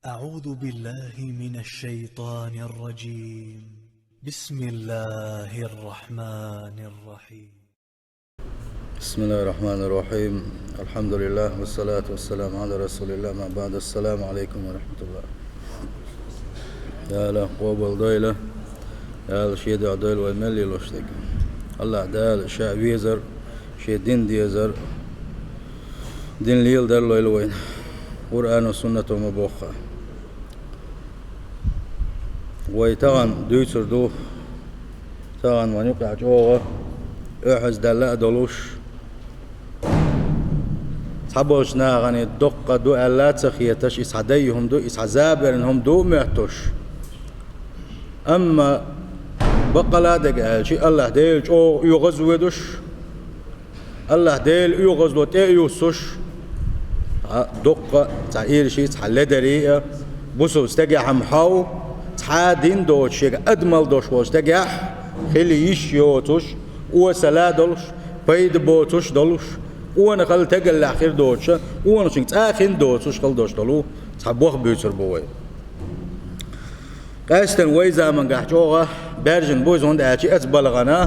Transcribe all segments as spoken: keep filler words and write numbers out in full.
أعوذ بالله من الشيطان الرجيم. بسم الله الرحمن الرحيم. بسم الله الرحمن الرحيم. الحمد لله والصلاة والسلام على رسول الله. ما بعد. السلام عليكم ورحمة الله. Дала къобал дойла. Дала шен дуьхьа дойла вай мел лелош дерг. АллахӀ Дала ша везар, шен дин дезар, дин леладар лойла вайна. Къуръано, суннато ма бохха. Вай тахана дуьйцур ду, тахана вайна юкъахь чӀогӀа оьгӀаздаьлла а долуш, цхьаболчу нахана доккха ду аьлла а ца хеташ, и цхьа дайа хӀума ду, и цхьа забаран хӀума ду а моьттуш. Амма баккъала а дага аьлча, АллахӀ Дела чӀогӀа оьгӀаз а ведуш, АллахӀ Дела оьгӀазло тӀе а юссуш, цхьа доккха а, цхьа ирший, цхьа ледарий а, бусулба стегехь-м хьовха, цхьа а дин доцуш, шега адамалла долуш волчу стегехь хила йиш йоцуш, осала а долуш, пайда боцуш а долуш, къонахалла стегаллехь хир доцуш а, къонахчуьнга цкъа а хин доцуш хила долуш долу цхьа бох буьйцур бу вай. Къаьсттина вай заманчохь чӀогӀа баьржина бу иза, хӀунда аьлча оцу балхана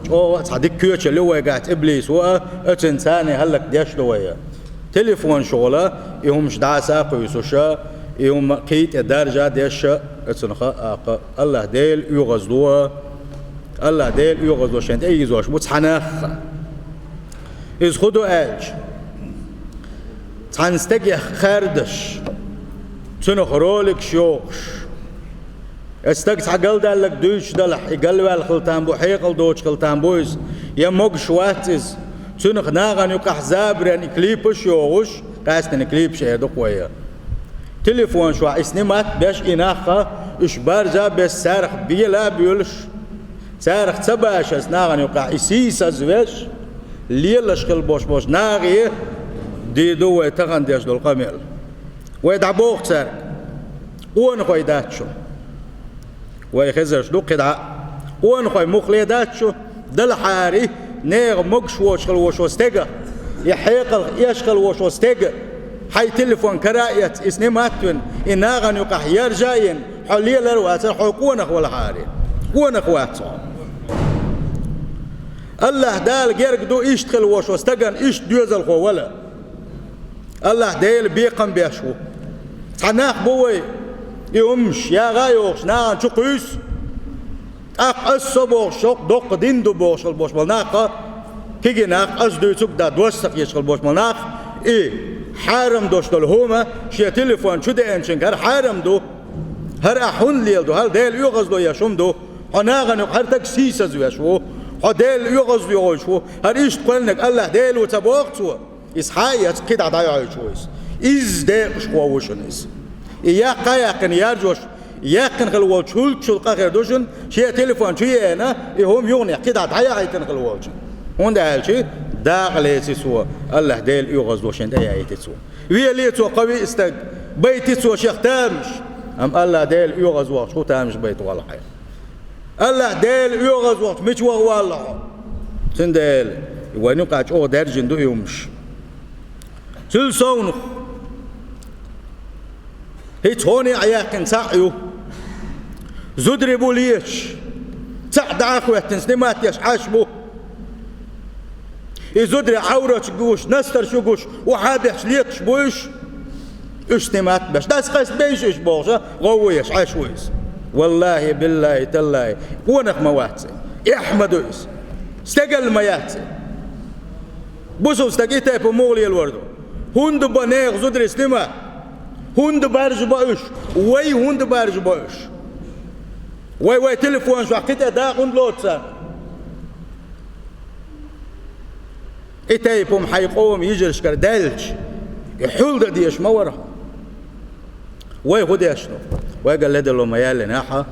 чӀогӀа а цхьа дика коьчалла ю вайгахь иблисо а, оцуьнца царна хӀаллакдеш ду вай. Телефонашкахула и хӀумаш дӀаса а кхуьйсуш а, и хӀума кхин а тӀе даржа а деш а, оцунах а, тӀаккха АллахӀ Дела оьгӀазло а, АллахӀ Дела оьгӀазло шайна тӀе а йизош бу цхьа нах а. Иза хӀун ду аьлча, цхьана стагах хаьрдаш, цунах роликаш йохуш, и стаг цхьа галдаьлларг дуьйцуш далахь, и галваьлла хила там бу, хьекъал доцуш хила там бу иза, я могуш вац иза, цунах нахана юкъахь забаран и клипаш а йохуш, къаьсттина клипаш эр ду-кх вай. Телефонашкахь и снимат беш и нах а, уьш баржа а беш, царах бела а боьлуш, царах ца башаза нахана юкъахь и сийсазвеш, лелаш хила болуш болчу нахе дийр ду вай тахана деш долу къамел. Вай дӀабоху цаьрга: къонахой дац шу. Вай хезарш ду кхидӀа а. Къонахой муххале дац шу, далахьара, нехан могуш воцуш хила волуш волу стеган, я хьекъалх эшна хила волуш волу стеган, хьайн телефон кара а эцна, и снимат вина, и нахана юкъахь яржа а йина, хьо лелар а вацара, хьо къонах валахьара. Къонах вац хьо. АллахӀ Дала герга ду иштта хила волуш волу стагана иштта доьзалхо вала. АллахӀ Дела бекхам беш ву. Цхьа нах бу вай, и хӀумаш ягӀа а йохуш, нахана чу кхуьйсу. ТӀаккха аса со бохуш, шух доккха дин ду бохуш хила болуш болу нах а, кегий нах а, аса дуьйцург а дан дош ца хеташ хила болуш болу нах а, и хьарам долуш долу хӀума шен телефон чу деанчуьнга, хӀара хьарам ду, хӀара ахь хӀунда леладо, хӀара Делан оьгӀазло еш хӀума ду, хьо нахана юкъа хӀара стаг сийсазвеш ву, хьо Делан оьгӀазло йойш ву, хӀара иштта кхоьллинарг АллахӀ Дела ву ца боху цо. Иза хьа а эцна, кхидӀа дӀайохьуьйтуш ву иза. Изза декъашхо ву шуна иза. И яккха а яьккхина яржош, яьккхина хила волчу хӀуллакхашал къа хир ду шуна, шен телефон чу еана, и хӀума юханехь кхидӀа дӀаяхьийтина хила волчу. ХӀунда аьлча дакъа леци цо, АллахӀ Делан оьгӀазло шен тӀе яйти цо. Вели цо кхо-виъ стаг, байти цо шех тамаш, амма АллахӀ Делан оьгӀаз вахча хӀун тамаш байта валахь хьайн. АллахӀ Делан оьгӀаз вахча мича ваха валла хьо? Цундела вайн юкъахь чӀогӀа даьржина ду и хӀумаш. Цул совнах, хӀинца хьоне а яьккхина цхьаъ ю. Зударий бу леташ, цхьаъ дӀа а хӀоьттина, снимат еш Ӏаш бу. И зударий Ӏовраташ гуш, настарш гуш, охьа а бехча леташ бу уьш. Уьш снимат беш. Дас къаста бейша уьш бохуш, гӀовгӀа еш Ӏаш ву иза. ВаллахӀи, биллахӀи, таллахӀи, къонах ма вац и. Эхь ма ду иза. Стегал ма яц и. Бусулба стаг и тайпа муха лелор ду? ХӀунда бо нехан зударий снимат? ХӀунда баржа бо уьш? Вай хӀунда баржа бо уьш? Вай, вай телефонаш вахь кхин тӀе дакъа хӀунда лоцу царна? И тайпа хӀума хьайн къоман йижаршкара даьлча, и хьулда дезаш ма вара хьо. Вай хӀун деш ду? Вайга ледарло ма яьллинехь а,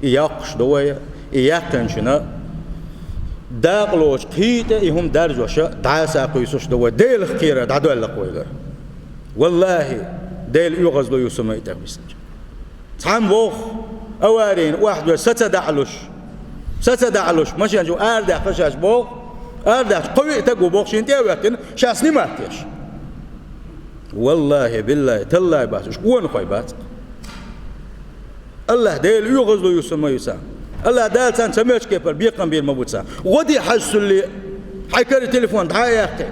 и йоккхуш ду вай, и яьккхинчунна дакъа лоцуш кхин тӀе и хӀума даржош а, дӀаса а кхуьйсуш ду вай, Делах кхерар дӀадоьлла-кх вайгара. ВаллахӀи, Делан оьгӀазло ю со ма и тӀехь висинчу. Цхьамма воху аварийна охьадоьжна, са ца даӀалуш, са ца даӀалуш, машен чу арадаьккхира шаьш боху, арадаьккхича кхо-виъ стаг ву боху шена тӀе а хӀоьттина, ша снимат еш. ВаллахӀи, биллахӀи, таллахӀи бац, уьш къонахой бац. АллахӀ Дела оьгӀазло юсур ма ю царна. АллахӀ Дала царна ца мочкепар бекхам бийр ма бу царна. ГӀо де хьажа цулле, хьай кара телефон дӀа а яьккхе.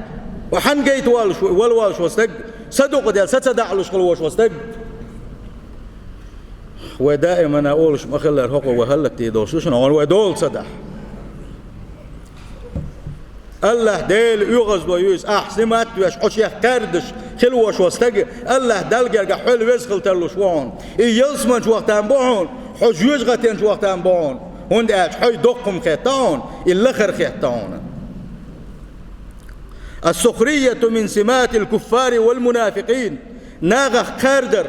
Ва хьан гайта волуш, вала волуш ва стаг, са дукха дел, са ца дахьалуш хила вош ва стаг. Вай даимана олуш ма хиллара, хӀокхо вай хӀаллакде долуш ду шуна, хьуна вай дола ца дахь. АллахӀ Дела оьгӀазло ю иза, ахь снимат веш, хьо шех кхаьрдаш хила вош ва стаг, АллахӀ Далла гергахь хьол веза хила тарлуш ву хьуна. И ялсаманчу вахтан бу хьуна, хьо жоьжахатенчу вахтан бу хьуна, хӀунда аьлча хьой доккхум хетта хьуна, и лахара хетта хьуна. السخرية من سمات الكفار والمنافقين. Нахах кхаьрдар.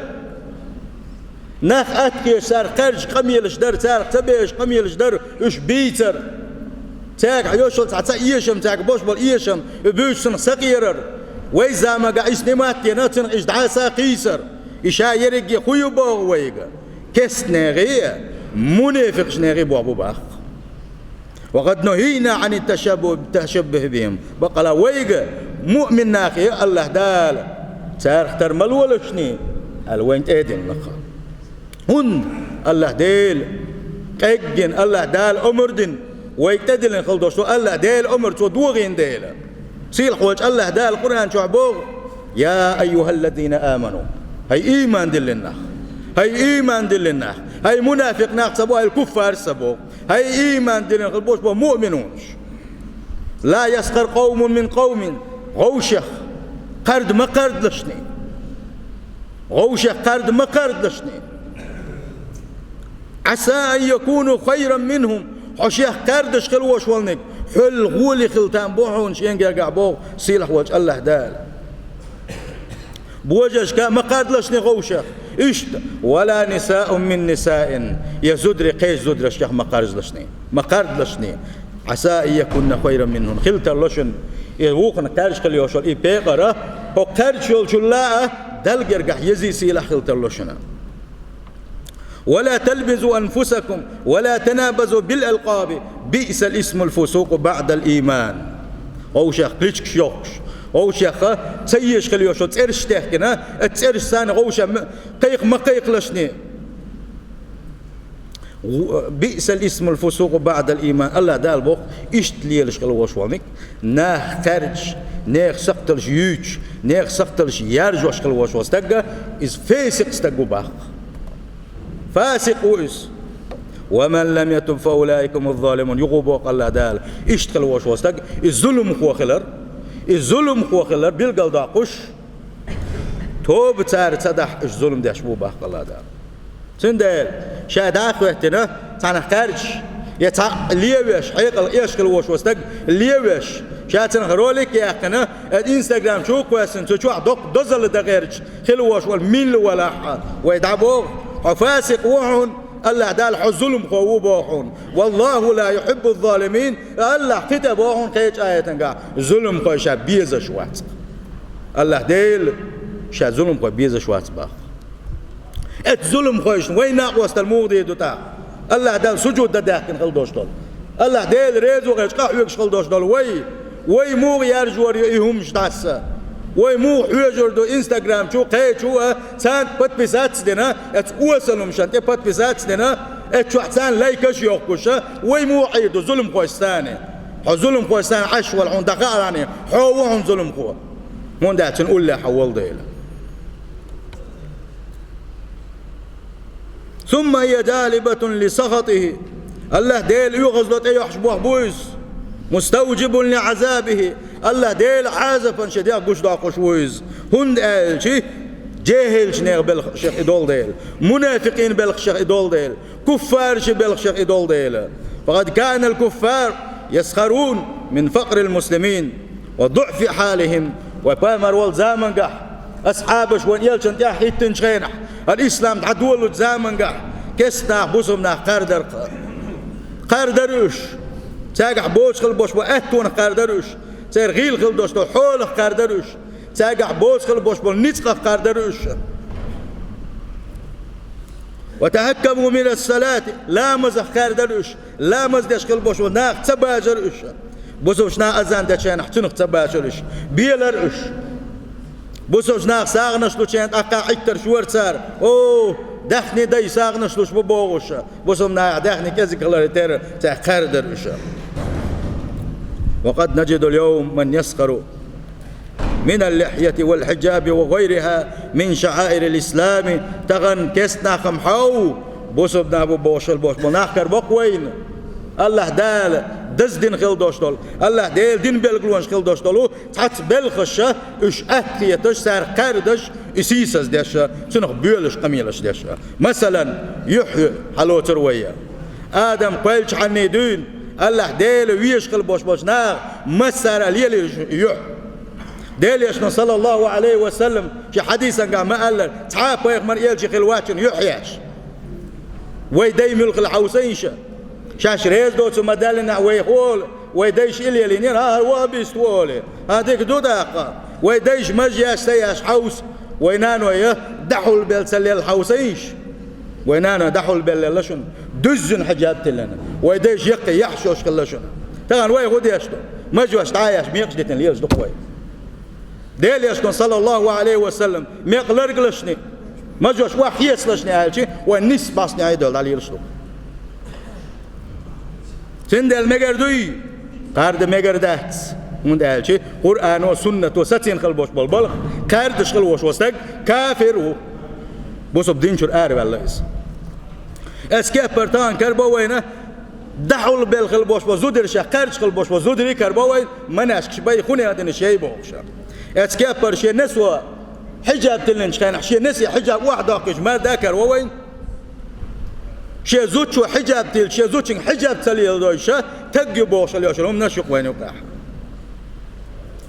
Нах атта хеташ, царах кхаьрдаш къамелаш дар, царах ца бежаш къамелаш дар, уьш бийцар. Цаьргахь йолуш йолу цхьа ца эшам, цаьргахь болуш болу эшам, и буьйцу цунах сакъерар. Вай заманахь и снимат дина, цунах иштта дӀаса кхийсар. И ша ерриге хӀун ю боху вайга? Кестнехи, мунепикъашнехи боху бу баккха. وقد نهينا عن التشبه، التشبه بهم. Баккъала вайга, муъмин нахе, АллахӀ Дала, царах тар ма лолашний, аьлла вайна тӀедиллина-кх. ХӀунда АллахӀ Дела къеггина, АллахӀ Дала омра дина, вайга тӀедиллина хила долуш ду, АллахӀ Дела омра цо дохийна дела. Сийлахь волчу АллахӀ Дала Къуръан чохь боху: «يا أيها الذين آمنوا». ХӀай ийман диллина нах! ХӀай ийман диллина нах! ХӀай мунафикъ нах ца боху, хӀай куффарш ца боху. ХӀай ийман диллина хила болуш болу муъминунаш! «لا يسخر قوم من قوم». ГӀовшех кхаьрда ма кхаьрдалашний. ГӀовшех кхаьрда ма кхаьрдалашний. «عسى أن يكونوا خيرا منهم». Хьо шех кхаьрдаш хила вош волниг, хьол гӀоле хила там бу хьуна шен гергахь боху сийлахь волчу АллахӀ Дала. Божаршка ма кхардалашний гӀовшах. Иштта: «ولا نساء من نساء». Я зударий кхечу зударшках ма кхардалашний. Ма кхардалашний. «عسى أن يكن خيرا منهن». Хила тарло шуна. И вукхана кхаьрдаш хила йолуш йолу и пекъара, хӀокху кхаьрдаш йолчул а Далла гергахь езий сийлахь хила тарло шуна. «ولا تلمزوا أنفسكم ولا تنابزوا بالألقاب بئس الاسم الفسوق بعد الإيمان». ГӀовшех кличкаш йохкуш, гӀовшех ца езаш хила йолуш йолу цӀераш техкина, оцу цӀераш санна гӀовшех м-, кхайкха ма кхайкхалашний. «بئس الاسم الفسوق بعد الإيمان». АллахӀ Дала боху, иштта лелаш хила волуш волниг, нах кхаьрдаш, нехан сакхталш юьйцуш, нехан сакхталш яржош хила волуш волу стагга, иза фесикъ стаг ву баккха. Фасикъ ву иза. «ومن لم يتب فأولئك هم الظالمون». Юха боху АллахӀ Дала, иштта хила волуш волу стаг, иза зуламхо хилар, иза зуламхо хилар билгалдоккхуш, тоба цара ца дахь, уьш зулам деш бу баккха АллахӀ Дала. Цундела ша дӀа а хӀоьттина, цхьанах кхаьрдаш, я цхьаъ левеш, хьекъал эш хила волуш волу стаг левеш, ша цунах ролик а яьккхина, Инстаграм чу а кхоьссина, цу чохь доккха дозалла дан гӀерташ хила волуш волу милла валахь а, вай дӀабоху: «Хьо фасикъ ву хьуна, АллахӀ Дала хьо зуламхо ву», боху хьуна. «والله لا يحب الظالمين». АллахӀ кхин тӀе боху хьуна кхечу аятангахь: «Зуламхой ша безаш вац». АллахӀ Дела ша зуламхой безаш вац боху. Эцу зуламхойшна вай накъосталла муха дийр ду тӀаккха? АллахӀ Далла сужуд дан даьхкина хила долуш долу, АллахӀ Дела реза ву хилча къахьоьгуш хила долуш долу вай, вай муха яржор ю и хӀуманаш дӀаса? Вай муха хьоьжур ду Инстаграм чу, кхечу а, царна подписаться дина, эцу осалумашна тӀе подписаться дина, эцу чохь царна лайкаш а йохкуша, вай муха Ӏийр ду зуламхойшца царна? Хьо зуламхойшца царна Ӏаш вала хьуна дӀахаалахьний, хьо ву хьуна зуламхо. ХӀунда аьлча цуьнан уллехь хьо волу дела. «ثم هي جالبة لسخطه». АллахӀ Дела оьгӀазло тӀейохьуш боху бу иза. «مستوجب لعذابه». АллахӀ Дела Ӏазапан шен дегӀ гучудоккхуш ву иза. ХӀунда аьлча жехӀилчу нехан белхашех и долу дела, мунафикъийн белхашех и долу дела, куффарашийн белхашех и долу дела. «فقد كان الكفار يسخرون من فقر المسلمين وضعف حالهم». Вай пайхамар волу замангахь, асхьабаш вайн элчанна тӀаьхьахӀиттинчу хенахь, хӀара ислам дӀадолучу замангахь, кестта нах бусурба нах кхардара-кх. Кхардара уьш. Цаьргахь боцуш хила болуш болу аьттонах кхардара уьш. Церан гӀийла хила долуш долу хьолах кхардара уьш. Цаьргахь боцуш хила болуш болу ницкъах кхардара уьш. «وتهكموا من الصلاة», ламазах кхардара уьш. Ламаз деш хила болуш болу нах ца бажара уьш. Бусурба нах азан дечу хенахь цуьнах ца бажара уьш. Белара уьш. Бусурба нах сагӀанаш лучу хенахь тӀаккха Ӏиттарш вара цара. О, Даьхни дай сагӀанаш луш бу бохуш, бусалба нахах даьхни кӀезига хилар тера цаьрга кхаьра дара уьш. وقد نجد اليوم من يسخر من اللحية والحجاب وغيرها من شعائر الإسلام. Тахана кестнахам хьов, бусалба нах бу бохуш хила бохуш болу нах карабо-кх вайна. АллахӀ Дала даздина хила долуш долу, АллахӀ Делан дин билгалонаш хила долуш долу цхьацца белхаш, уьш атта хеташ, цаьрга кхаьра деш, и сийсаз деш, цунах боьлуш, къамелаш деш. Масалан, юьхь хьалоцур вай. Адам кхоьллинчхьанний дуьйна, АллахӀ Дела везаш хила бохуш болчу наха массара а лелийша юьхь. Делан Элчано, саллаллаху Ӏалайхи ва саллам, шен хьадисангахь ма-аллара, цхьа а пайхамар, элча хила вац шуна юьхь еш. Вай дай муьлхха хила хьовсийша? Шаьш реза доцург ма-даьллинехь вайх олу, вай дайша и лелийнера, хӀара вахӀабист ву олий. ХӀан, дика ду тӀаккха. Вай дайша маж еш, са еш хьовса, вай наной дӀахьулбелла ца лелла хьовсийша? Вай наной дӀахьулбелла лелла шуна, дуьззина хьижаб тиллина. Вай дайша яккхий яхь йолуш хилла шуна. Тахана вай хӀун деш ду? Мажош дӀа а еш, мекъаш дитина лелаш ду-кх вай. Делан Элчано, саллаллаху Ӏалайхи ва саллам, мекъ ларгалашний, мажош охьахецалашний аьлча, вай нисса бӀаьстенехь а долу дӀалелаш ду. Цундела мегар дуй? Кхарда мегар дац. ХӀунда аьлча Къуръано, суннато сацийна хила бохуш болу балха кхардаш хила волуш волу стаг кафир ву. Бусалба дин чуьра араваьлла иза. Эцу кеппара тахана карабо вайна, дӀахьулбелла хила бохуш болу зударий, шаьш кхаьрдаш хила бохуш болу зударий карабо вайна, манешкаш бай, хӀун дина шай бохуш. Эцу кеппара шен несо хьижаб тиллинчу хенахь, шен несе хьижаб охьадоккхуьйтуш марда карабо вайна. Шен зудчо хьижаб тиллича, шен зудчуьнга хьижаб ца леладойша, таг ю бохуш хила йолуш йолу хӀуманаш ю-кх вайна юкъахь.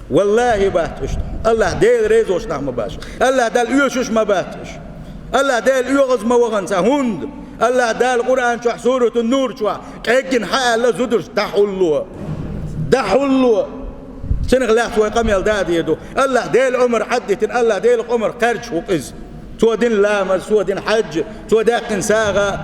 ВаллахӀи, бац уьш. АллахӀ Дела реза волуш нах ма бац уьш. АллахӀ Далла оьшуш ма бац уьш. АллахӀ Дела оьгӀаз ма вахана цхьа хӀунда. АллахӀ Дала Къуръан чохь, Суратун-Нур чохь, къеггина хьааьлла зударшна: «ДӀахьулло! ДӀахьулло!» Цунах лаьцна вай къамел дан а дийр ду. АллахӀ Дела омра Ӏаддитина, АллахӀ Дела омра кхаьрдаш ву-кх иза. Цо дина ламаз, цо дина хьаьж, цо даьккхина сагӀа,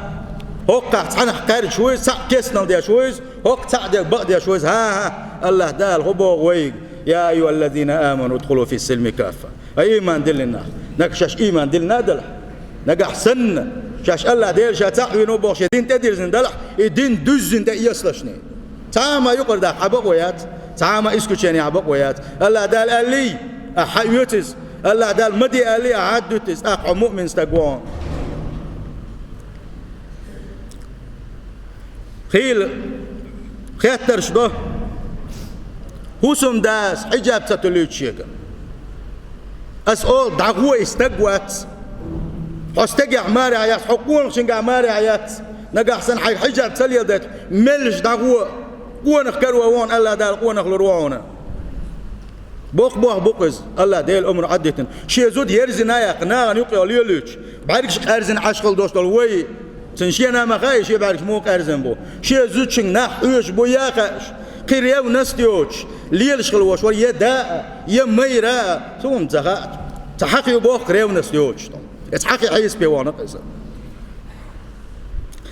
хӀокхах цхьанах кхаьрдаш ву иза, цхьаъ кеснал деш ву иза, хӀокху цхьаъ дерг бакъдеш ву иза. ХӀан-хӀа, АллахӀ Дала хӀун боху вайга: «Я айюхӀаллазина аману удхулу фиссилми каффа». Ай, ийман диллина нах! Нагахь шаьш ийман диллина а делахь, нагахь санна шаьш АллахӀ Дела ша цхьаъ вина ву бохуш шен дин тӀедирзина делахь, и дин дуьззина тӀеэцалашний. Цхьа а ма юкъара даккха хьан бакъо яц, цхьа а ма исключение хьан бакъо яц. АллахӀ Дала аьллий, ахьа хьаоьцу иза. АллахӀ Дала ма де аьллий, ахьа хьадуьту иза, тӀаккха хьо муъмин стаг ву хьуна. Хийла хеттарш до. ХӀусамдас хьижаб ца туьллуьйту шега. Ас олу, дӀагӀо, и стаг вац. Хьо стагехь марехь яц, хьо къонахчуьнгахь марехь яц. Нагахь санна хьайга хьижаб ца леладайтахь, меллаша дӀагӀо, къонах каро ву хьуна, АллахӀ Дала къонах лур ву хьуна. Боккха-боккха бу-кх иза, АллахӀ Дела омра Ӏаддитина. Шен зуда ерзина а яьккхина, нахана юкъа лелуьйтуш, бӀаьргаш къаьрзина Ӏаш хила долуш долу вай. Цуьнан шена ма хаьий, шен бӀаьргаш муха къаьрзина бу. Шен зудчуьнга нах хьоьжуш буй а хаьаш, кхин ревность йоцуш лелаш хила волуш вара я да а, я майра а, суна ца хаьа. Цхьа хьакха ю боху-кх ревность йоцуш. Эцу хьакхин хьесапе вахана-кх иза.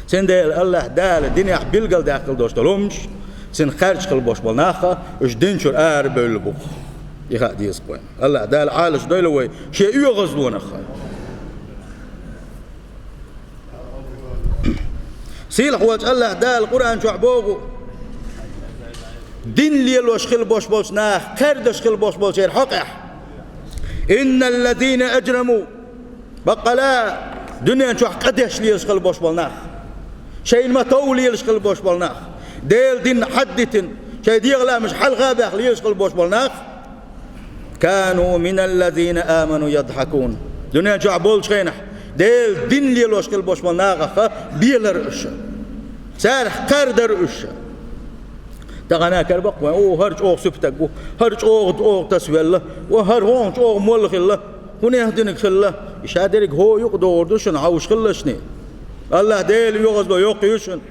Цундела АллахӀ Дала динехь билгалдаьккхина долуш долу хӀуманаш, цуьнан кхаьрдаш хила болуш болу нах, уьш дин чуьра арабевлла бу-кх. И хаа деза-кх вайна. АллахӀ Дала Ӏалашдойла вай шен оьгӀазлонах. Сийлахь волчу АллахӀ Дала Къуръан чохь боху: дин лелош хила болуш болчу наха кхаьрдаш хила болуш болчеран хьокъехь: «Инналлазина аджраму». Баккъала а, дуьнен чохь къа деш лелаш хила болуш болу нах, шайна ма-тов лелаш хила болуш болу нах, Делан дин хьаддитина, шайн дегӀан лаамаш хьалха а баьхна лелаш хила болуш болу нах, «кану миналлазина аману ядхьакун». Дуьнен чохь болчу хенахь, Делан дин лелош хила болуш болу нахах белара уьш. Царах кхардара уьш. Тахана кара баккха вайн: «О, хӀара чӀогӀа сипатаг ву, хӀара чӀогӀа, чӀогӀа тасавелла, о, хӀара хӀун чӀогӀа молла хилла, хӀун динарг хилла». И ша дерриг хӀокху юкъа догӀур ду шуна, хьовш хилалашний. АллахӀ Делан оьгӀазло йоккха ю шуна.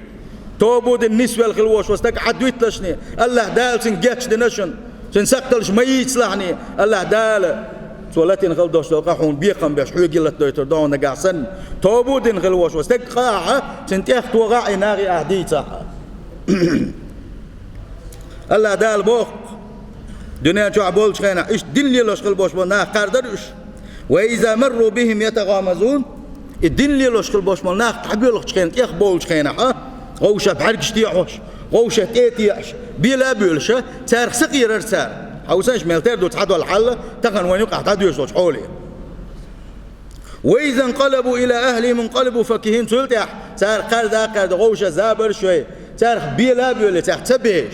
Тоба дина нисвелла хила волуш волу стаг Ӏадвитталашний, АллахӀ Дала цуьнга гечдина шуна. Цуьнан сакхталш ма ийцалахьний, АллахӀ Дала цо латийна хила долуш долу къа хьуна бекхам беш, хьоьга латадойтур ду хьуна нагахь санна. Тоба дина хила волуш волу стаг къа ахьа, цуьнан тӀехтохахь а, и нахе ахьа дийцахь а. АллахӀ Дала боху, дуьнен чохь болчу хенахь, иштта дин лелош хила болуш болу нах кхардара уьш. «Ва иза марру бихим ятагӀамазун». И дин лелош хила болуш болу нах дӀабоьлхучу хенахь, тӀех болчу хенахь, вовшашца бӀаьргаш техьош, вовшашца тӀе а техьаш, бела а боьлуш, царах са кхерара цара. Хьовсийша, мел тера ду цхьадолу хьал, тахана вайн юкъахь дӀадоьшуш долчу хьоле. «Ва иза нкъалабу иля ахлихим нкъалабу факихин», цул тӀаьхьа цара кхаьрда а кхаьрда, вовшашца забарш а йой, царах бела а боьлий, царах ца беш.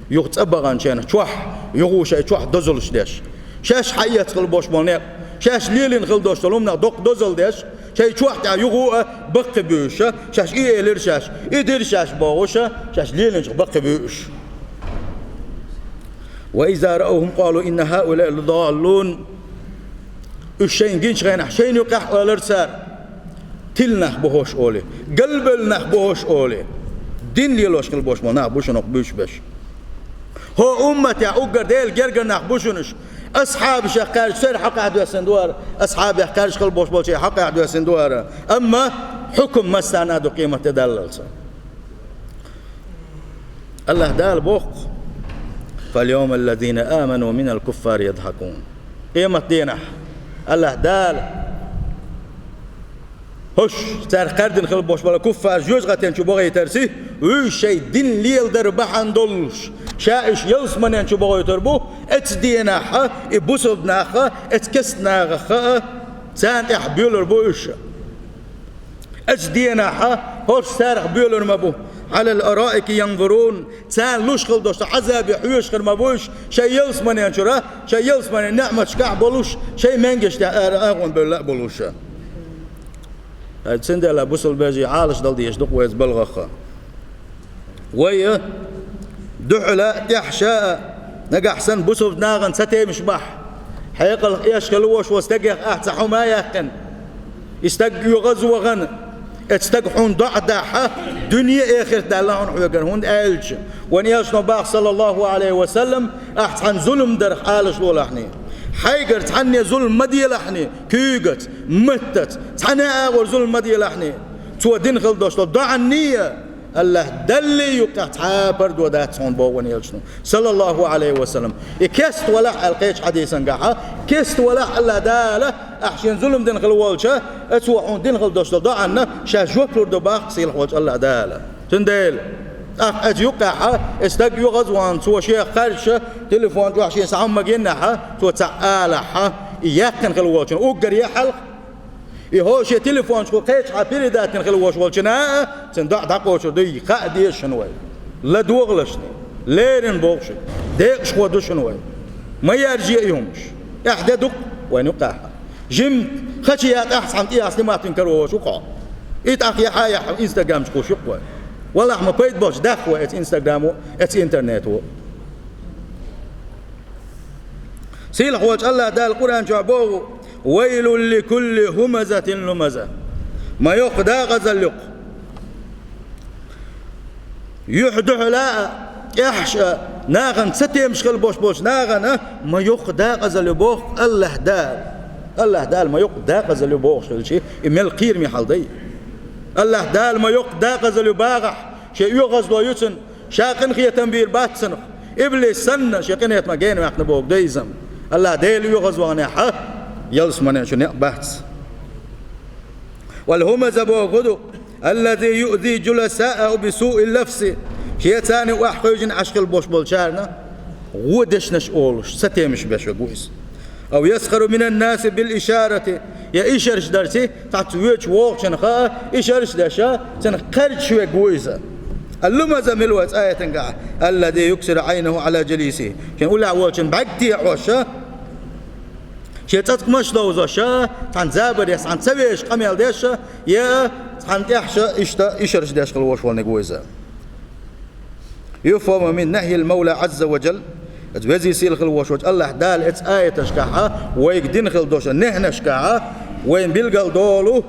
Юха цӀа баханчу хенахь чохь, юха шайн чохь дозаллаш деш. Шаьш хьаэцна хила болуш болу некъ, шаьш лелийна хила долуш долу хӀуманах доккха дозалла деш, шайн чохь тӀехь юха а баккхий буьйш, шаьш и элира шаьш, и дира шаьш бохуш, шаьш лелийначух баккхий буьйш. «Ва иза раухум къалу инна хаула ладаллун». Уьш шайна гинчу хенахь, шайна юкъахь а олура цара: «Тила нах бу хӀорш», олий, «галбевлла нах бу хӀорш», олий. Дин лелош хила болуш болу нах бу шуна хӀокху буьйш беш. ХӀокху умматехь уггар Делан гергара нах бу шуна уьш. Асхьабашех кхаьрдаш церан хьокъехь доьссина ду хӀара, асхьабех кхаьрдаш хила болуш болчеран хьокъехь доьссина ду хӀара. Амма хьукам массарна а ду къематде даллалц. АллахӀ Дала боху: «Фал-йовма ллазина аману минал куффари ядхьакун». Къематденахь АллахӀ Дала хӀорш, царах кхаьрдина хила болуш болу куффар жоьжахатин чу бохуьйтарца, уьш шайн дин леладар бахьана долуш, ша уьш ялсаманин чу бохуьйтур бу, оцу денахь и бусалба нах оцу керста нахах а, царна тӀехь боьлур бу уьш. Оцу денахь хӀорш царах боьлур ма бу. «Алал араики янзурун». Царна луш хила долуш долу Ӏазабе хьоьжуш хир ма бу уьш, шайн ялсаманин чуьра, шайн ялсаманин неӀматашкахь а болуш, шайн маьнгаш тӀехь ара агӀонбевлла а болуш. Ай, цундела, бусалба вежарий, Ӏалашдала дезаш ду-кх вай иза балхах. Вай а, дуьхьала а, тӀаьхьа ша а, нагахь санна бусалба нахана цатемаш бахь, хьекъалх эшна хила волуш волу стагех ахь цхьа хӀума а яьккхина, и стаг оьгӀаз вахана, оцу стага хьуна доӀа дахь, дуьне а, эхарт а даьлла хьуна хьоьгара, хӀунда аьлча вайн элчано боху, саллаллаху Ӏалайхи ва саллам, ахь цхьанна зулам дарх Ӏалашдолахьний, хьайгара цхьанне зулам ма делахьний, куьйгаца, маттаца, цхьана а агӀор зулам ма делахьний, цо дина хила долуш долу доӀанний а, АллахӀ Даллий юккъехь цхьа а пардо дац хьуна, боху вайн элчано, саллаллаху Ӏалайхи ва саллам. И кеста валахь аьлла кхечу хьадисангахь, кеста валахь АллахӀ Дала, ахь шена зулам дина хила волча, оцо хьуна дина хила долуш долу доӀанна ша жоп лур ду боху сийлахь волчу АллахӀ Дала. Цундела, тӀаккха оцу юккъехь, и стаг оьгӀаз вахана, цо шех кхаьрдаш, телефон чохь шена цхьа хӀума гинехь, цо цхьаъ алахь, и яьккхина хила волчунна уггар яхьалха, и хӀокху шен телефон чухула кхечахьа передать дина хила волуш волчунна а, цуьнан доӀа дӀакхочур ду, и хаа деза шуна вай. ЛадогӀалашний, леррина боху шуьга, декъашхо ду шуна вай. Ма яржае и хӀумаш. Эхь де ду-кх вайн юккъехь. Жимма хача ятӀахь цхьана тӀехьа снимать дина каро волуш ву-кх хьо. И тӀаккха яхьа а яхьа, Instagram чу кхуссуш ю-кх вай. Валлахь, ма пайда болуш даьхна вай оцу Instagram-о, оцу интернето. Сийлахь волчу АллахӀ Дала Къуръан чохь боху: «Вайлул ликулли хумазатин лумаза». Ма йоккха декъазалла ю-кх. Юьхь дуьхьала а, тӀехьаша а, нахана цатемаш хила болуш болчу нахана ма йоккха декъазалла ю боху АллахӀ Дала. АллахӀ Дала ма йоккха декъазалла ю бохуш хилча, и мел кхераме хьал дай. АллахӀ Дала ма йоккха декъазалла ю бохахь, шен оьгӀазло ю цуьнан, ша къинхетам бийр бац цунах. Иблис санна, шен къинхетамах генаваьккхина бохург ду иза. АллахӀ Дела оьгӀаз ваханехь, ялсаманин чу некъ бац. Вал хумаза бохург хӀун ду? Аллази юъзи жуласааху бисуил лафзи. Шен царна охьахевшина Ӏаш хила болуш болчарна гӀо дешнаш олуш, цатемаш беш верг ву иза. Ав ясхару минан наси бил ишарати. Я ишарш дарца, цхьацца воьдуш вогӀучунна хаа, ишарш деш, цунах кхаьрдаш верг ву иза. Ал-лумаза мила ву оцу аятангахь? Аллази юксиру Ӏайнаху Ӏала жалисихи. Шен уллехь волчун бӀаьрг техьош, шен цӀацкъамаш ловзош, цхьана забарехь, цхьана ца везаш къамел деш, я цхьана тӀехьаша иштта ишарш деш хила волуш волниг ву иза. Юфхаму мин нахьйил Мавла Ӏазза ва Жал. Оцу везий сийлахь хила волуш волчу АллахӀ Дала оцу аяташкахь, вайга дина хила долчу нехьанашкахь, вайна билгал долу,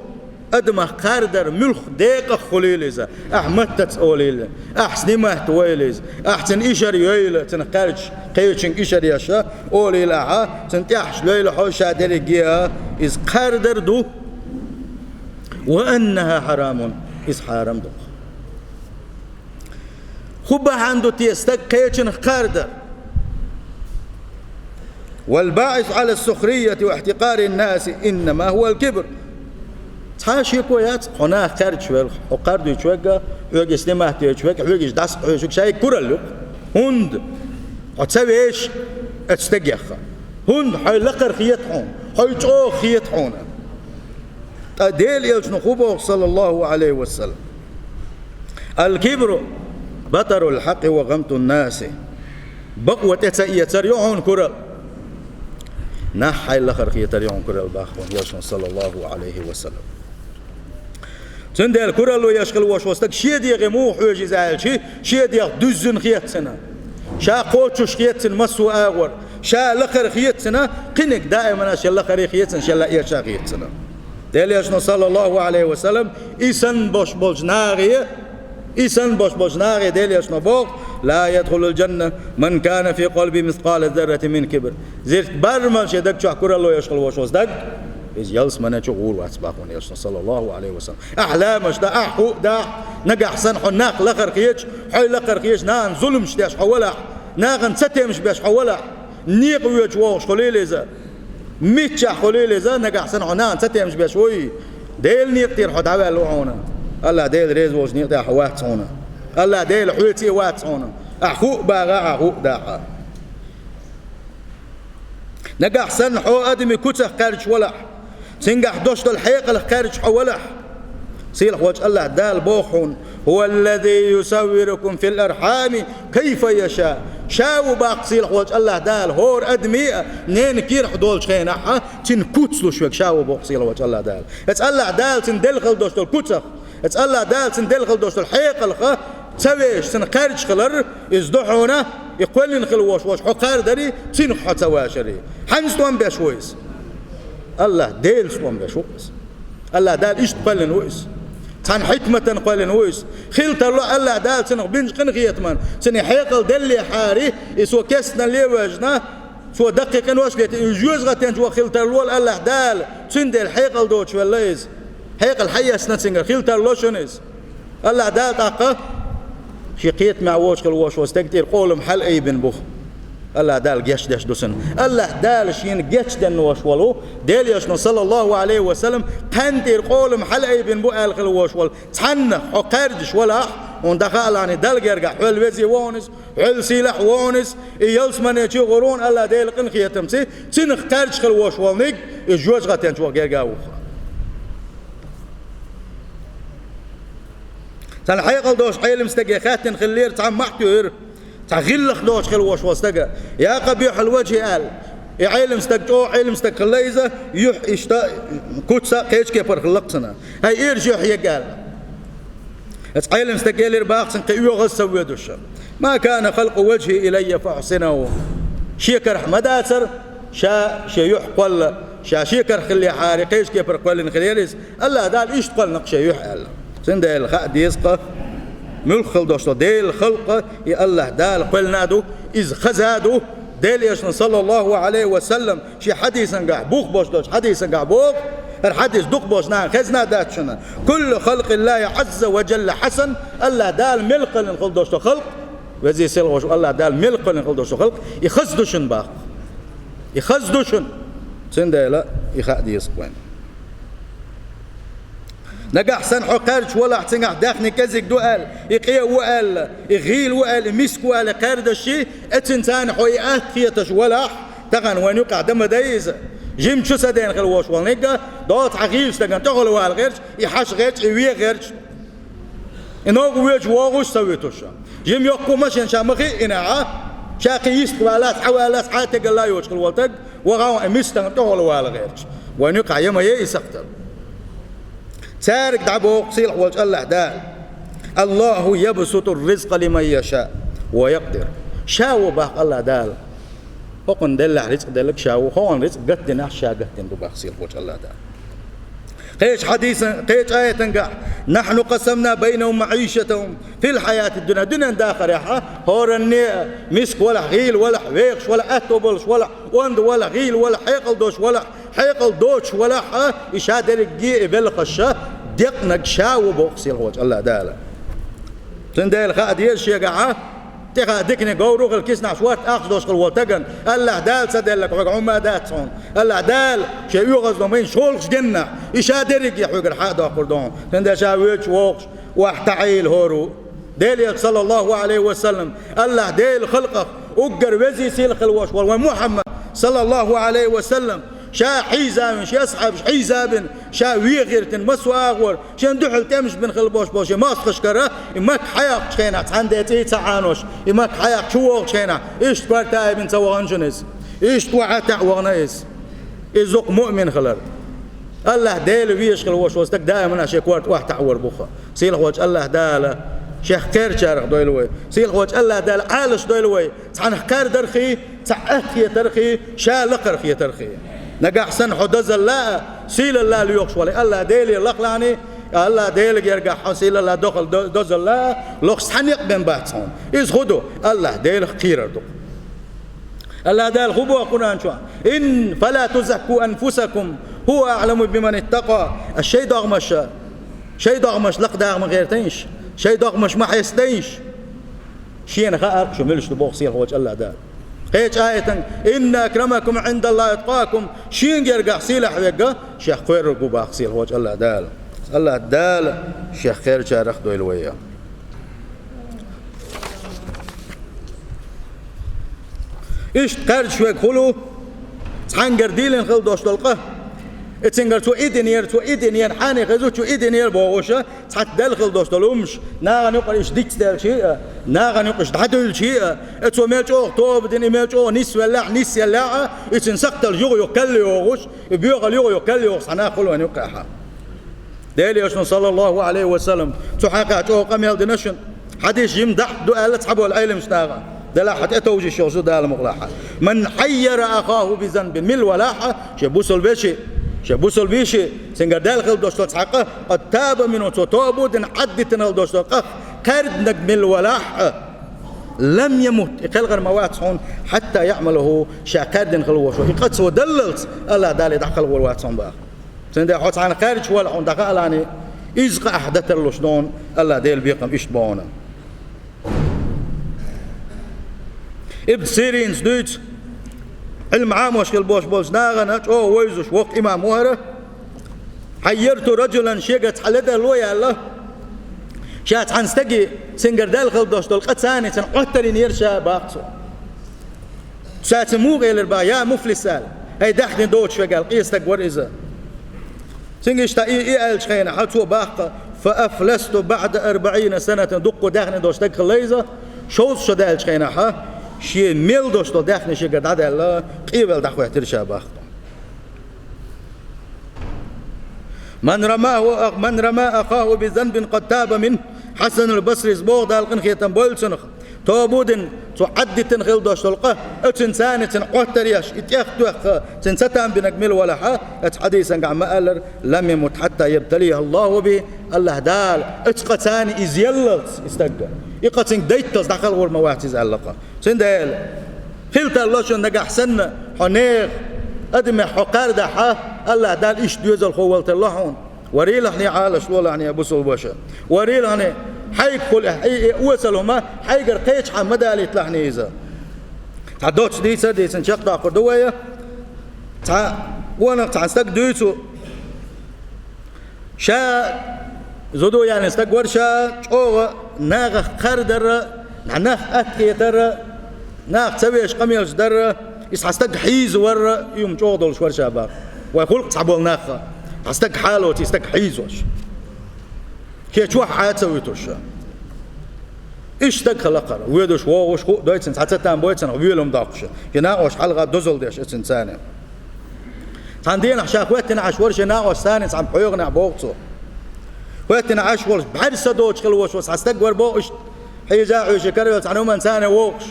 адамах кхардар муьлх декъах хуьлийла иза, ахь маттаца олийла, ахь снимать вайла иза, ахь цуьнан ишар йойла, цуьнан кхаьрдаш, кхечуьнга ишар еш олийла ахьа, цуьнан тӀехьаш лойла хьо ша дерриге а, иза кхардар ду. Ва аннаху хьарамун, иза хьарам ду. ХӀун бахьана ду те стаг кхечунах кхардар? Вал баӀису Ӏала сухрияти ва ихтикъарин наси иннама хӀуал кибр. Цхьа шеко яц, хьо нах кхаьрдаш велахь, хьо кхардуьйтуш вегга, хьоьга снимать йойтуш вегга, хьоьга дӀасакхуьйсуш, шайга куралла ю-кх. ХӀунда? Хьо ца везаш оцу стагех. ХӀунда? Хьо лакхара хета хьуна, хьо чӀогӀа хета хьуна. Ткъа Делан Элчано хӀун боху, саллаллаху Ӏалайхи ва саллам? «Аль-кибру батаруль-хьакъи ва гӀамтун-наси». Бакъо тӀе ца эцар ю хьуна куралла. Нах хьайна лахара хетар ю хьуна куралла, боху вайн Элчано, саллаллаху Ӏалайхи ва саллам. Цундела куралла еш хила волуш волу стаг шен дегӀе муха хьоьжу иза аьлча, шен дегӀ дуьззина хета цунна. Ша кхочуш хета цунна массо а агӀор. Ша лакхара хета цунна, кхиниг даимана шен лахаре хета цунна, шен лаьа ша хета цунна. Делан Элчано, саллаллаху Ӏалайхи ва саллам, и санна бош болчу нахе, и санна бош болчу нахе Делан Элчано боху: «Ла ядхулуль-джанната ман кана фи къалбихи мискъалу зарратин мин кибр». Зирт барамал шен даг чохь куралла еш хила волуш волу стаг, иза ялсамане чу гӀур вац, боху вайн Элчано, саллаллаху Ӏалайхи ва саллам. Ахь ламазаш дан, ахь хӀуъа дахь, нагахь санна хьо нах лахара хеташ, хьо лакхара хеташ, нахана зуламаш деш хьо валахь, нахана цатемаш беш хьо валахь, некъа воьдуш вогӀуш хуьлийла иза, миччахь хуьлийла иза, нагахь санна хьо нахана цатемаш беш вуй, Делан некъа тӀера хьо дӀаваьлла ву хьуна. АллахӀ Дела реза волчу некъа тӀехь хьо вац хьуна. АллахӀ Дела хьоьца а вац хьуна. Ахь хӀуъа бахахь, ахь хӀуъа дахь. Нагахь санна хьо адамийн куцах кхаьрдаш валахь, цуьнгахь долуш долу хьекъалх кхаьрдаш хьо валахь, сийлахь волчу АллахӀ Дала боху хьуна: «Хьуваллази юсаввирукум филь-архьами кайфа яша». Ша ву, боху сийлахь волчу АллахӀ Дала, хӀора адаме а, ненан кирахь долчу хенахь а, цуьнан куц луш верг ша ву, боху сийлахь волчу АллахӀ Дала. Эцу АллахӀ Дала цуьнан делла хила долуш долу куцах, эцу АллахӀ Дала цуьнан делла хила долуш долу хьекъалх ца вешаш, цунах кхаьрдаш хилар, иза ду хьуна, и кхоьллина хила волуш волчу хьо кхардари, цуьнах хьо ца вашари. Хьаьнца тӀом беш ву иза? АллахӀ Делаца тӀом беш ву иза. АллахӀ Дала иштта кхоьллина ву иза. Цхьана хьикматана кхоьллина ву иза. Хила тарло АллахӀ Дала цунах бинчу къинхетаман, цуьнан хьекъал деллехьара, и цо кестналле а ваьжна, цо даккхий къинош а летийна, и жоьжахатин чу ваха хила тарло АллахӀ Дала, цундела хьекъал доцуш велла иза. Хьекъал хьаэцна цуьнгара, хила тарло шуна иза. АллахӀ Дала тӀаккха шен кхетамехь воцуш хила волуш волу стеган тӀера къолам хьалаайбина бу. АллахӀ Дала гечдеш ду цунна. АллахӀ Дала шена гечденна волуш волу Делан Элчано, саллаллаху Ӏалайхи ва саллам, кхаьнна тӀера къолам хьалаайбина бу аьлла хила волуш волу цхьаннах хьо кхаьрдаш валахь, хьуна дӀахаалахь, Далла гергахь хьол везе ву хьуна иза, хьол сийлахь ву хьуна иза, и ялсамане чу гӀур ву хьуна, АллахӀ Делан къинхетамца, цунах кхаьрдаш хила волуш волниг, и жоьжахатин чу ваха герга а ву хьо. Цхьана хьекъал долуш Ӏелам стаге хаьттина хиллера цхьа маьӀна тӀера, цхьа гӀиллакх доцуш хила волуш волу стага: «Я къабихьал-важхӀи», – аьлла. И Ӏелам стаг, чӀогӀа Ӏелам стаг хилла иза, юьхь иштта куц а, кхечу кепара хилла-кх цуьнан. «ХӀай ирча юьхь егга», – аьлла. Эцу Ӏелам стага элира, боху цунна, кхин оьгӀаз ца воьдуш: «Ма кана халкъу важхӀи илаййа фа ахьсинахӀу». Шен карахь ма дацара ша шен юьхь кхолла, ша шен карахь хиллехьара, кхечу кепара кхоьллина хилла иза, АллахӀ Дала иштта кхоьллина-кх шен юьхь аьлла. Цундела хаа деза-кх, муьлхха хила долуш долу Делан халкъ и АллахӀ Дала кхоьллина а ду, иза хаза а ду. Делан Элчано, саллаллаху Ӏалайхи ва саллам, шен хьадисангахь, бух болуш долчу хьадисангахь боху, хӀара хьадис дукха болчу нахана хезна а дац шуна: «Куллу халкъиллахӀи Ӏазза ва жалла хьасан». АллахӀ Дала мел кхоьллина хила долуш долу халкъ, веза-сийлахь волуш волу АллахӀ Дала мел кхоьллина хила долуш долу халкъ, и хаза ду шуна, боху. И хаза ду шуна. Цундела и хаа деза-кх вайна. Нагахь санна хьо кхаьрдаш валахь, цуьнгахь даьхни кӀезиг ду аьлла, и къе ву аьлла, и гӀийла ву аьлла, и миска ву аьлла кхаьрдаш, эццинца хьо и атта хеташ валахь, тахана вайна юкъахь дан ма дай иза. Жимма чу ца дена хила волуш волниг а, доцу хьан гӀийла стагана тӀехула вала гӀерташ, и хьаша гӀерташ, и вен гӀерташ, и новкъа воьдуш вогӀуш ца вуьтуш. Жимма йоккха машина ша ма хиъинехь а, ша кхин йистхуьлуш валлалц, хьа валлалц, хьан тӀегала йоцуш хила волу стаг, ваха а ван, и миска стагана тӀехула вала гӀерташ. Вайна юкъахь я ма яй и сакхтал. Цаьрга дӀабоху сийлахь волчу АллахӀ Дала: «АллахӀу ябсутур-ризкъа лиман яшаъу ва якъдир». Ша ву, боху АллахӀ Дала, хӀокхунна деллехь рицкъ делларг ша ву, хӀокхунна рицкъ гатдинехь ша гатдина ду, боху сийлахь волчу АллахӀ Дала. Кхечу хьадисан, кхечу аятангахь: «Нахьну къасамна байнахӀум маӀишатахӀум филь-хьаятид-дунья». Дуьненан дахарехь а хӀоранне а, миска валахь, гӀийла валахь, вехаш валахь, аьтто болуш валахь, онда валахь, гӀийла валахь, хьекъал долуш валахь, хьекъал доцуш валахь а, и ша дерриге а белхаш а декънарг ша ву, боху сийлахь волчу АллахӀ Дала. Цундела хаа деза шегахь а, ТӀехьа дикане говро хила киснахь шорта ахча долуш хила волу стагана, АллахӀ Дала ца делларг хьоьга хӀумма а дац хьуна. АллахӀ Дала шен оьгӀазло ма йина шолгӀачу геннахь, и ша дерриге хьоьгара хьа а доккхур ду хьуна. Цундела ша воьдуш вогӀуш, охьатаӀийла хӀора ву. Делан Элча, саллаллаху Ӏалайхи ва саллам, АллахӀ Делан халкъах уггар везий, сийлахь хила волуш волу вайн Мухьаммад, саллаллаху Ӏалайхи ва саллам, ша хьийзавина, шен асхьабаш хьийзавина, ша вен гӀиртина массо а агӀор, шен дуьхьал тӀемаш бина хила болуш болу шен мостагӀашкара, и Макка хьаяккхачу хенахь цхьана де цӀий ца Ӏанош, и Макка хьаяккха чу вогӀучу хенахь, иштта корта а бина ца вахана шуна иза. Иштта охьатаӀа вахана иза. Иза дукха муъмин хилар. АллахӀ Дела везаш хила волуш волу стаг даимана шен корта охьатаӀор бу-кх. Сийлахь волчу АллахӀ Дала шех кхерачарах дойла вай. Сийлахь волчу АллахӀ Дала Ӏалаш дойла вай. Цхьаьнах кхаьрдархий, цхьаъ атта хетархий, ша лакхара хетархий. Нагахь санна хьо дозалла а, сийлалла а лоьхуш вале, АллахӀ Деле лахлахьний, АллахӀ Дела гергахь хьо сийлалла, дохал до-, дозалла а лохуш цхьа некъ бен бац хьуна. Иза хӀун ду? АллахӀ Делах кхерар ду. АллахӀ Дала хӀун боху Къуръан чохь? Ин, фала тузакку анфусакум, хӀува аӀламу биман иттакъа. Аш шайн догӀмаш, шайн догӀмаш лакхадаккха ма гӀертайша, шайн догӀмаш ма хьестадайша. Шена хаьара шу муьлш ду боху сийлахь волчу АллахӀ Дала. Кхечу аятан: «Инна акрамакум ӀиндаллахӀи атқакум», шена гергахь сийлахь верг шех кхоьрург ву боху сийлахь волчу АллахӀ Дала. АллахӀ Дала шех кхерачарах дойла вай. Иштта кхаьрдаш верг хӀун ву? Цхьаьнгара дийлина хила долуш долу къа. И цуьнгара цо и динера, цо и динера, хьанехаза чу и динера бохуш, цхьацца даьлла хила долуш долу хӀумаш, нахана юкъара иштта дицделча а, нахана юкъа иштта дӀадуьллуча а, и цо мел чӀогӀа тоба дина, и мел чӀогӀа нисвеллехь а, нисъеллехь а, и цуьнан сакхталла юха-юха калла йогӀуш, и боьхалла юха-юха калла йогӀуш цхьа нах хуьлу вайн юккъехь. Делан Элчано, саллаллаху Ӏалайхи ва саллам, цу хьакъехь чӀогӀа къамел дина шуна. Хьадис жима дахь ду аьлла цхьаболу Ӏеламчу наха. Делахь хьан тӀетовжийша йолуш ду Дала мукъалахь. «Ман хьаййара ахаху би занбин», мила валахь а, шен бусулба вешин, шен бусулба йишин, цуьнгара даьлла хила долуш долу цхьа къа, къад таба минху, цо тоба дина, Ӏаддитина хила долуш долу къа, кхаьрдинарг мила валахь а, лам ямут, и кхелхар ма вац хьуна, хьатта яӀмалаху, ша кхаьрдина хила волуш волу и къа цо даллалц, АллахӀ Дала и дӀакхалхор вац хьуна боху. Цундела хьо цхьаьна кхаьрдаш валахь хьуна дӀакхалхалахь, иза къа ахь датарлуш ду хьуна, АллахӀ Дела бекхам иштта бо хьуна. Ибн Сиринас дуьйцу, Ӏилма Ӏамош хила болуш болчу нахана чӀогӀа вевзаш воккха имам ву хӀара, хьайярту раджулан, шегара цхьа ледарло яьлла, ша цхьана стаге, цуьнгара даьлла хила долуш долу къа царна цуьнан Ӏоттар йинера ша боху цо. Ша цуьнга муха элира боху: «Я муфлис», аьлла, «Ай, даьхни доцуш верг», аьлла, къен стаг вара иза. Цуьнга иштта и, и аьллачу хенахь, хьан цо боху: «Фа афласту баӀда арбаӀина санатан», дуккха даьхни долуш стаг хилла иза, шовзткъа шо даьллачу хенахь, шен мел долуш долу даьхни шегара дӀадаьлла, къевелла дӀахӀоьттира ша боху. «Ман рамаху ах-, ман рама ахаху би занбин къад таба мин», Хьасанул Басрис боху, Дала къинхетам бойла цунах, тоба дина, цо Ӏаддитина хила долуш долу къа, оцуьнан царна цуьнан Ӏоттар еш, и тӀех тоьхна, цуьнан цатам бинарг мила валахь а, оцу хьадисангахь ма-аллара: «Лам ямут хьатта ябталияху Аллаху би», АллахӀ Дала оцу къа царна иза еллалц, и стаг, и къа цуьнга дайтталц дӀакхалхор ма вац иза аьлла къа. Цундела, хила тарло шуна нагахь санна, хьо нехан адамех хьо кхардахь а, АллахӀ Дала иштта доьзалхо вала тарло хьуна. Варийлахьний, Ӏалаш лолахьний, бусулба ваша. Варийлахьний, хьайгахула и, и осал хӀума хьайгара кхечахьа ма далийталахьний иза. Цхьа доцца дийца а дийцина чекхдоккхур ду вай. Цхьа, вонах цхьана стага дуьйцу. Ша зуда яьллина стаг вара, ша чӀогӀа нахах кхардара, нах атта хетара, нах ца веш къамелаш дара, иза хьан стаг хьийза вара, и хӀума чӀогӀа долуш вара ша боху. Вай гӀуллакх цхьаболу нахах, хьан стаг хьалоций, стаг хьийзош. Кхечохь Ӏа ца вуьтуш. Иштта стаг хила кхара, воьдуш, вогӀуш, хӀуъа дойцина, цхьа ца там бойцина, воьлум доккхуш. Шен накъош хьалха дозалла деш, эцина царна. Цхьана дийнахь ша хӀоьттина Ӏаш вара шен накъош царна цхьана пхьоьгӀанехь боху цо. ХӀоьттина Ӏаш волуш, бӀаьрса доцуш хила вош вара цхьа стаг вара боху иштта. Хьийза а хьуьйши каравелла цхьана хӀуманна царна вогӀуш.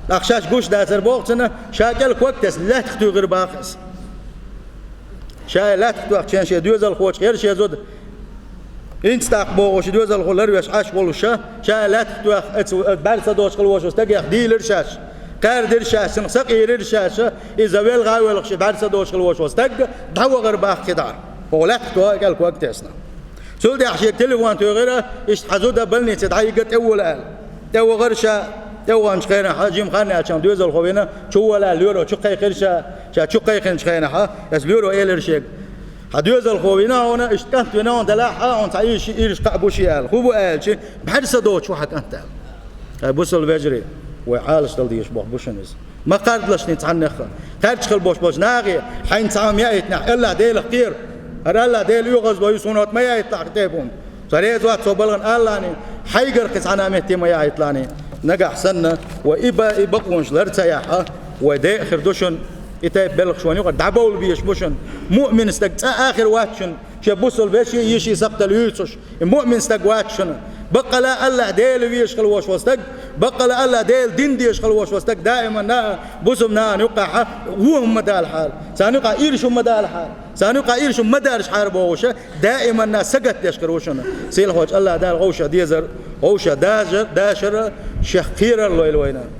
ТӀаккха шаьш гуш дацара боху цунна, ша кӀел ког тесна, лаьттах туьйхира боху иза. Ша лаьттах тоьхча шен доьзалхочух яра шен зуда. ХӀинца тӀаккха бохуш доьзалхо ларвеш Ӏаш волуш ша, ша лаьттах тоьхна, оцу бӀаьрса доцуш хила вош волу стагех дийлира шаьш. Кхаьрдира шаьш, цунах сакъерира шаьш, иза велха а велха шен бӀаьрса доцуш хила вош волу стаг дӀавахара боху кхидӀа. ХӀокху лаьттах тоьхна кӀел ког тесна. Цул тӀаьхьа шега телефон туьйхира, иштта хьан зуда больнице дӀайигна тӀевола аьлла. ТӀе вахара ша, тӀе ваханчу хенахь, жима хан яьлча, доьзалхо вина, чу вала лоьро чу кхайкхира ша, ша чу кхайкхинчу хенахь, аса лоьро элира шега: «Хьан доьзалхо вина хьуна, иштта кӀант вина хьуна, делахь а хьуна цхьа ирш, ирш кхаъ бу шен», — аьлла. «ХӀун бу?» — аьлча: «БӀаьрса доцуш ву хьан кӀант», — аьлла. Ай, бусалба вежарий, вай Ӏалашдала дезаш болх бу шуна иза. Ма кхардалаш ни цхьаннех а. Кхаьрдаш хила болуш болчу нахе хьайна цхьа хӀума яийтинехь, АллахӀ Делах кхера. ХӀара АллахӀ Дела оьгӀазван ю, суна хӀотта ма яийталахь тайпа хӀума. Ца реза вац со балгӀана АллахӀна, хьайгара кхин цхьана а метте ма яийталахь. Нагахь санна, вай и ба-, и бакъонаш лар ца яхь, вай декъа хир ду шуна, и тайпа белхаш вайна юкъара дӀабовла безаш бу шуна. Муъмин стаг цкъа а хир вац шуна, шен бусалба вешин, йишин сакхтал юьйцуш. И муъмин стаг вац шуна. Баккъала АллахӀ Дела везаш хила волуш волу стаг, баккъала АллахӀ Дела дин дезаш хила волуш волу стаг даиманна а бусалба нахана юккъехь вон хӀума ма далахьара, царна юкъахь ирча хӀума ма далахьара, царна юкъахь ирча хӀума ма даржахьара бохуш, даиманна а сагатдеш хир ву шуна. Сийлахьчу АллахӀ Дала вовшах дезар, вовшах дажар, дашар, шех кхерар лойла вайна.